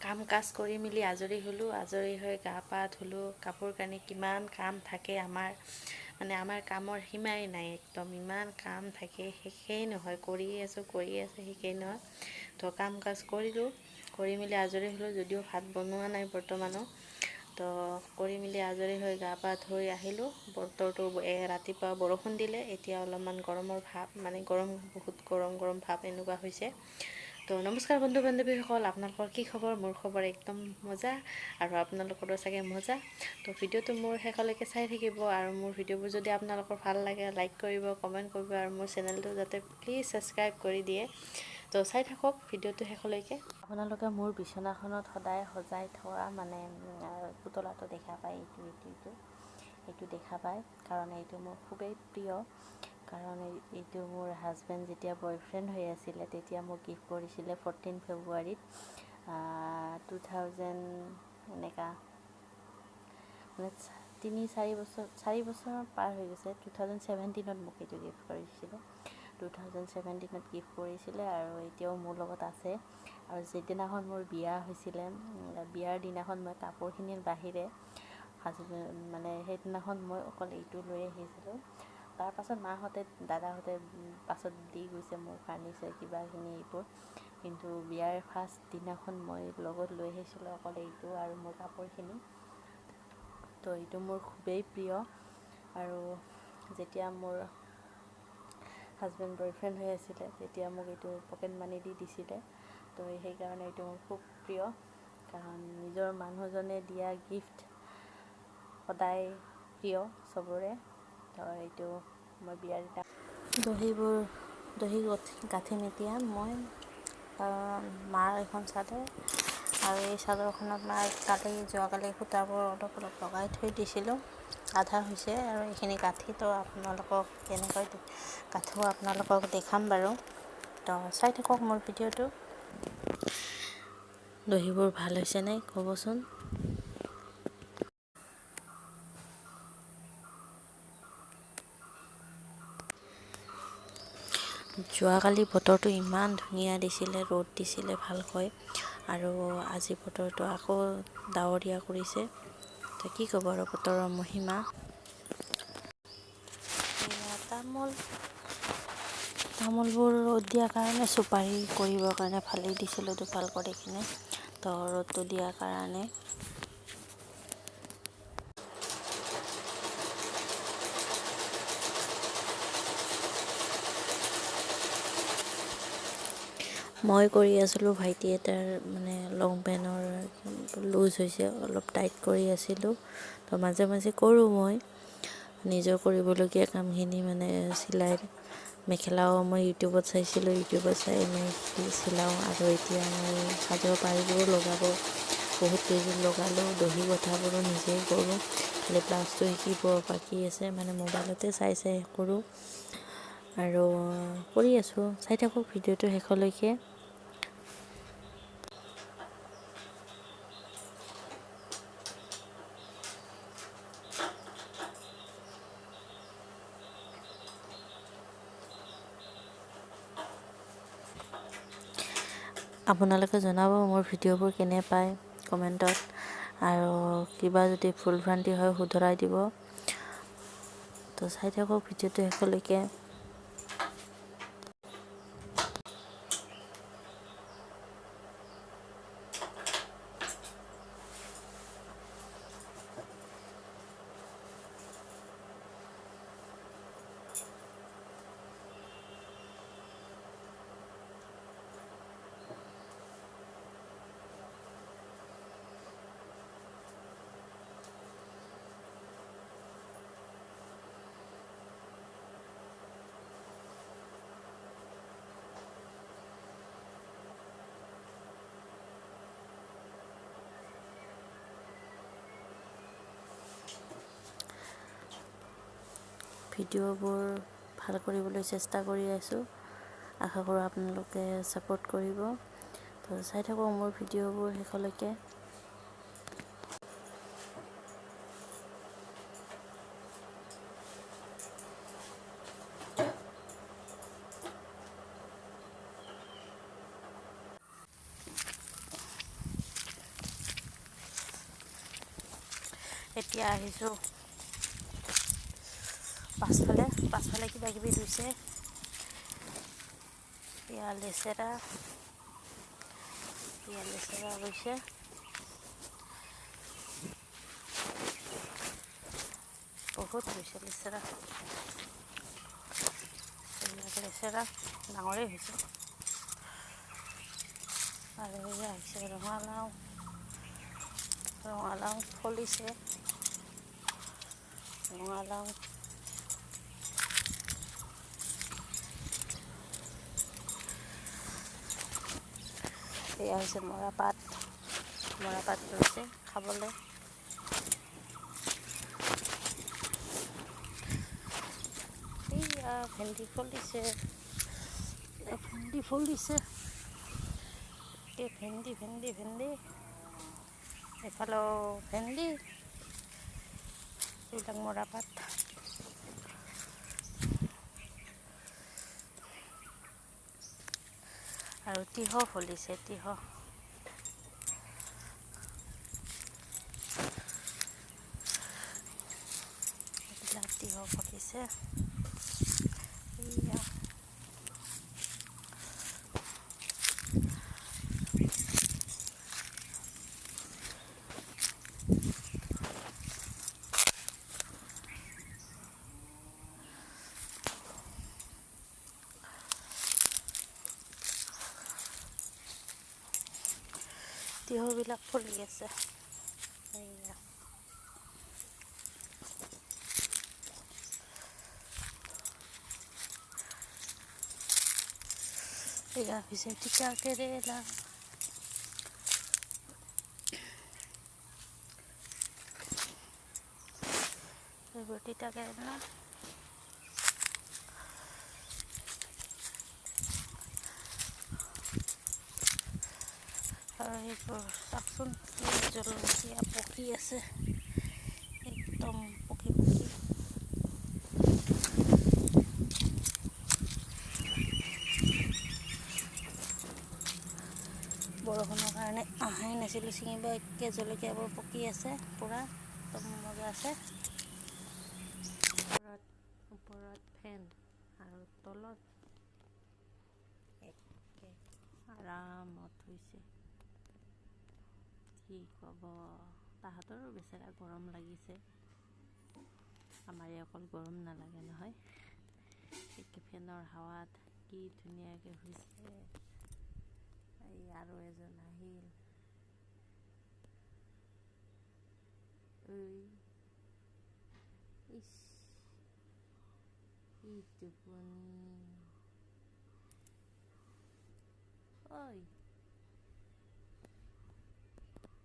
কাম কাজ কৰি মেলি আজৰি হ'লোঁ। আজৰি হৈ গা পা ধুলোঁ, কাপোৰ কানি কিমান কাম থাকে আমাৰ, মানে আমাৰ কামৰ সীমাই নাই, একদম ইমান কাম থাকে শেষেই নহয়, কৰিয়ে আছোঁ কৰিয়ে আছোঁ শেষেই নহয়। তো কাম কাজ কৰিলোঁ, কৰি মেলি আজৰি হ'লোঁ, যদিও ভাত বনোৱা নাই বৰ্তমানো। তো কৰি মেলি আজৰি হৈ গা পা ধুই আহিলোঁ। বতৰটো ৰাতিপুৱা বৰষুণ দিলে, এতিয়া অলপমান গৰমৰ ভাৱ, মানে গৰম, বহুত গৰম গৰম ভাৱ এনেকুৱা হৈছে। তো নমস্কাৰ বন্ধু বান্ধৱীসকল, আপোনালোকৰ কি খবৰ? মোৰ খবৰ একদম মজা আৰু আপোনালোকৰো চাগে মজা। তো ভিডিঅ'টো মোৰ শেষলৈকে চাই থাকিব আৰু মোৰ ভিডিঅ'বোৰ যদি আপোনালোকৰ ভাল লাগে লাইক কৰিব, কমেণ্ট কৰিব আৰু মোৰ চেনেলটো যাতে প্লিজ ছাবস্ক্ৰাইব কৰি দিয়ে। তো চাই থাকক ভিডিঅ'টো শেষলৈকে। আপোনালোকে মোৰ বিচনাখনত সদায় সজাই থোৱা মানে পুতলাটো দেখা পায়, এইটো এইটো এইটো এইটো দেখা পায়, কাৰণ এইটো মোৰ খুবেই প্ৰিয়। কাৰণ এইটো মোৰ হাজবেণ্ড যেতিয়া বয়ফ্ৰেণ্ড হৈ আছিলে তেতিয়া মোক গিফ্ট কৰিছিলে 14 ফেব্ৰুৱাৰীত 2000 এনেকুৱা, মানে 3-4 বছৰ, 4 বছৰ পাৰ হৈ গৈছে। 2017ত মোক এইটো গিফ্ট কৰিছিলে, 2017ত গিফ্ট কৰিছিলে আৰু এতিয়াও মোৰ লগত আছে। আৰু যিদিনাখন মোৰ বিয়া হৈছিলে, বিয়াৰ দিনাখন মই কাপোৰখিনিৰ বাহিৰে হাজবেণ্ড মানে সেইদিনাখন মই অকল এইটো লৈ আহিছিলোঁ। তাৰপাছত মাহঁতে দাদাহঁতে পাছত দি গৈছে মোৰ ফাৰ্নিচাৰ কিবাখিনি এইবোৰ, কিন্তু বিয়াৰ ফাৰ্ষ্ট দিনাখন মই লগত লৈ আহিছিলোঁ অকল এইটো আৰু মোৰ কাপোৰখিনি। তো এইটো মোৰ খুবেই প্ৰিয়। আৰু যেতিয়া মোৰ হাজবেণ্ড বয়ফ্ৰেণ্ড হৈ আছিলে তেতিয়া মোক এইটো পকেট মানি দি দিছিলে, তো সেইকাৰণে এইটো মোৰ খুব প্ৰিয়। কাৰণ নিজৰ মানুহজনে দিয়া গিফ্ট সদায় প্ৰিয় চবৰে। তো এইটো মই বিয়াৰ দিনা দহিবোৰ দহি গাঁঠিম এতিয়া মই, কাৰণ মাৰ এখন চাদৰ আৰু এই চাদৰখনত মাৰ কালি যোৱাকালি সূতাবোৰ অলপ অলপ লগাই থৈ দিছিলোঁ, আধা হৈছে আৰু এইখিনি গাঁঠি। তো আপোনালোকক কেনেকৈ গাঁঠো আপোনালোকক দেখাম বাৰু, তো চাই থাকক মোৰ ভিডিঅ'টো। দহিবোৰ ভাল হৈছে নাই ক'বচোন। যোৱাকালি বতৰটো ইমান ধুনীয়া দিছিলে, ৰ'দ দিছিলে ভালকৈ, আৰু আজি বতৰটো আকৌ ডাৱৰীয়া কৰিছে। তো কি ক'ব আৰু বতৰৰ মহিমা। তামোল তামোলবোৰ ৰ'দ দিয়াৰ কাৰণে চুপাৰি কৰিবৰ কাৰণে ফালি দিছিলোঁ দুফাল কৰি কিনে, তো ৰ'দটো দিয়াৰ কাৰণে। মই কৰি আছিলোঁ, ভাইটি এটাৰ মানে লং পেণ্টৰ লুজ হৈছে, অলপ টাইট কৰি আছিলোঁ। তো মাজে মাজে কৰোঁ মই নিজৰ কৰিবলগীয়া কামখিনি, মানে চিলাই মেখেলাও মই ইউটিউবত চাইছিলোঁ, ইউটিউবত চাই মই চিলাওঁ। আৰু এতিয়া মই চাদৰ পাৰিবোৰো লগাব বহুত কেইযোৰ লগালোঁ, দহি গঁঠাবোৰো নিজেই কৰোঁ, খালি ব্লাউজটো শিকিব বাকী আছে, মানে মোবাইলতে চাই চাই কৰোঁ আৰু কৰি আছোঁ। চাই থাকক ভিডিঅ'টো শেষলৈকে। আপোনালোকে জনাব মোৰ ভিডিঅ'বোৰ কেনে পায় কমেণ্টত, আৰু কিবা যদি ভুল ভ্ৰান্তি হয় শুধৰাই দিব। তো চাই থাকক ভিডিঅ'টো শেষলৈকে। ভিডিঅ'বোৰ ভাল কৰিবলৈ চেষ্টা কৰি আছোঁ, আশা কৰোঁ আপোনালোকে ছাপোৰ্ট কৰিব। তো চাই থাকক মোৰ ভিডিঅ'বোৰ শেষলৈকে। এতিয়া আহিছোঁ পাছফালে। পাছফালে কিবা কিবি ৰুইছে। এয়া লেচেৰা, এয়া লেচেৰা ৰুইছে। বহুত ৰুইছে লেচেৰা। এইবিলাক লেচেৰা ডাঙৰেই হৈছে। আৰু এয়া হৈছে ৰঙালাও, ৰঙালাও ফলিছে, ৰঙালাও। এয়া হৈছে মৰাপাট, মৰাপাট ৰুইছে খাবলৈ। এইয়া ভেন্দি ফলিছে, ভেন্দি ফলিছে, ভেন্দি ভেন্দি ভেন্দি। এইফালেও ভেন্দি, এইবিলাক মৰাপাট। আৰু তিয়ঁহ ফলিছে, তিয়ঁহ। এইবিলাক তিয়ঁহ ফলিছে। এইয়া তিয়ঁহবিলাক ফলি আছে। এইয়া এয়া হৈছে তিতা কেৰেলা। এইবোৰ তিতা কেৰেলা। আৰু এইবোৰ চাওকচোন, কি জলকীয়া পকি আছে, একদম পকি পকি। বৰষুণৰ কাৰণে অহাই নাছিলোঁ ছিঙিব। একে জলকীয়াবোৰ পকি আছে পূৰা, একদম মজা আছে। ওপৰত ফেন আৰু তলত একে আৰামত হৈছে। কি ক'ব, তাহাঁতৰো বেচেৰা গৰম লাগিছে, আমাৰে অকল গৰম নালাগে নহয়। একে ফেনৰ হাৱাত কি ধুনীয়াকৈ শুইছে। এই আৰু এজন আহিল। ইছ, কি টোপনি। ঐ।